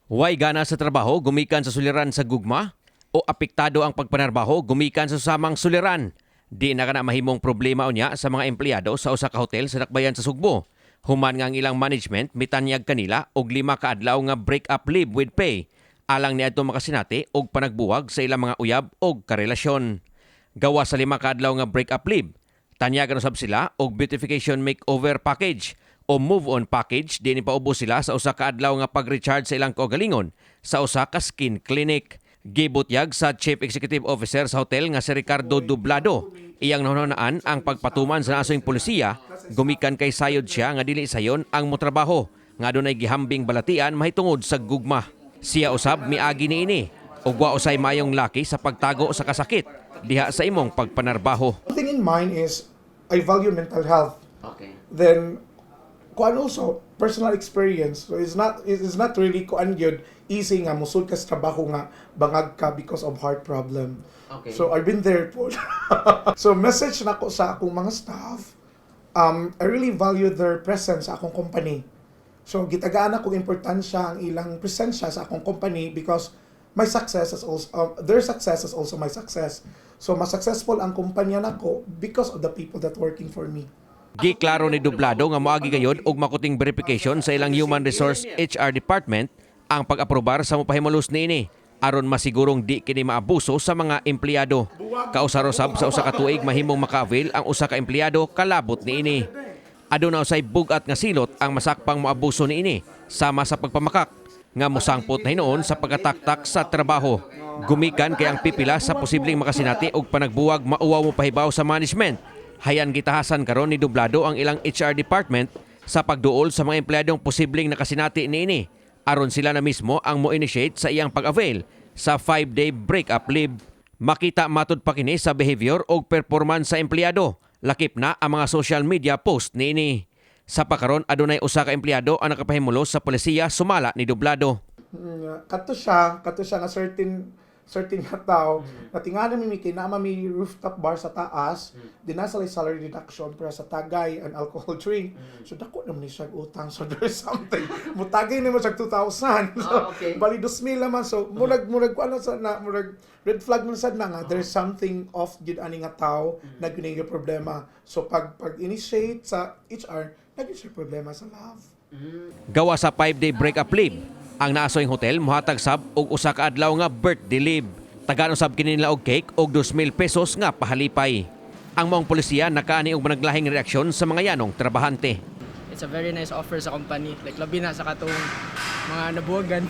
Way gana sa trabaho gumikan sa suliran sa gugma o apektado ang pagpanarbaho gumikan sa samang suliran? Di na kana mahimong problema unya sa mga empleyado sa usa ka hotel sa dakbayan sa Sugbo. Human nga ang ilang management mitanyag kanila og 5 ka adlaw nga break-up leave with pay alang niadto makasinati og panagbuwag sa ilang mga uyab og karelasyon. Gawa sa 5 ka adlaw nga break-up leave, tanyagan usab sila og beautification makeover package o move on package diin ipaubos sila sa 1 ka adlaw nga pag-recharge sa ilang kaugalingon sa usa ka skin clinic. Gibutyag sa Chief Executive Officer sa hotel nga si Ricardo Dublado. Iyang nahunahunaan ang pagpatuman sa naasoing polisiya gumikan kay sayod siya nga dili sayon ang motrabaho nga adunay gihambing balatian mahitungod sa gugma. Siya usab miagi niini ug wa usay mayong laki sa pagtago sa kasakit diha sa imong pagpanarbaho. Thing in mind is I value mental health. Then kuan also personal experience. So it's not really kuan gyud easy nga musud ka sa trabaho nga bangag ka because of heart problem. So I've been there po. So message nako sa akong mga staff, I really value their presence sa akong company. So gitagaan akong importansya ang ilang presensya sa akong company because my success is also their success is also my success. So mas successful ang kumpanya nako because of the people that working for me. Giklaro ni Dublado nga moagi gayod og makuting verification sa ilang Human Resource HR department ang pag-aprobar sa mopahimulos niini aron masigurong di kini maabuso sa mga empleyado. Kausar usab sa 1 ka tuig mahimong maka-avail ang usa ka empleyado kalabot niini. Aduna usay bugat nga silot ang masakpang moabuso niini sama sa pagpamakak nga mosangpot na hinuon sa pagkataktak sa trabaho. Gumikan kay ang pipila sa posibleng makasinati og panagbuwag mauwaw mo pahibaw sa management. Hayan gitahasan karon ni Dublado ang ilang HR department sa pagduol sa mga empleyadong posibleng nakasinati niini aron sila na mismo ang mo-initiate sa iyang pag-avail sa 5-day break-up leave. Makita matud pa kini sa behavior o performance sa empleyado. Lakip na ang mga social media post niini. Sa pakaron, adunay usa ka empleyado ang nakapahimulos sa polisiya sumala ni Dublado. Kato siya nga certain certain nga tao na tingana mi kay naa mi rooftop bar sa taas, mm. Nasa salary deduction pero sa tagay and alcohol drink. So dako naman ni siya utang, so there's something. Mutagay nimo siya 2,000. So bali 2,000 naman, so murag kuan sa na murag red flag man sad na nga there's something off gid ani nga tao na gyud problema. So pag initiate sa HR, naging siya problema sa love. Gawa sa 5-day break-up leave, ang naasoing hotel mohatag sab og 1 ka adlaw nga birthday leave. Tagaan usab kini nila og cake og 2,000 pesos nga pahalipay. Ang maong polisiya nakaani og managlahing reaksyon sa mga yanong trabahante. It's a very nice offer sa company. Like labi na sa katong mga nabuwagan.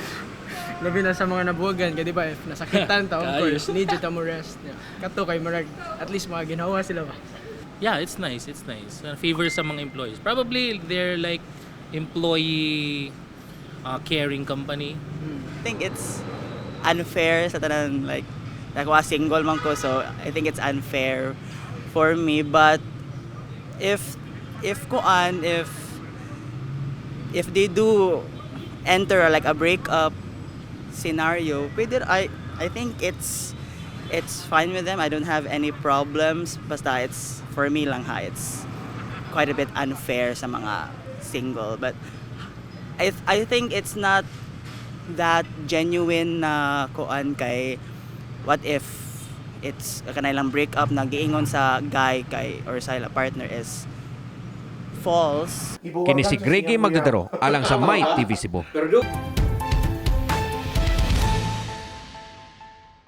Labi na sa mga nabuwagan kay di ba if nasakitan ta, of course need you ta mo rest. Yeah. Kato kay murag at least mga ginhawa sila ba. Yeah, it's nice. It's nice. Favor sa mga employees. Probably they're like employee caring company. I think it's unfair sa tanan, like wa single man ko, so I think it's unfair for me, but if kuan if they do enter like a breakup scenario, pwede. I think it's fine with them. I don't have any problems, basta it's for me lang ha, it's quite a bit unfair sa mga single, but I think it's not that genuine na kuan kay what if it's kanang breakup na giingon sa guy kay or sa ila partner is false. Kini si Greggy Magdadaro alang sa My TV Cebu.